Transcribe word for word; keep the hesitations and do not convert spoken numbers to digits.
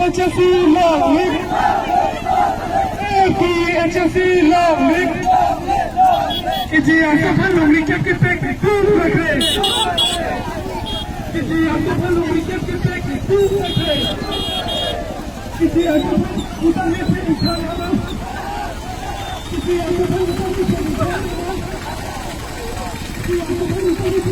H L C long live! A P H L C long live! Ki dir a sa bann lomri ki okipe ki tou sekre. Ki dir a sa bann lomri ki okipe ki tou sekre. Ki dir a sa bann lomri ki okipe ki tou sekre.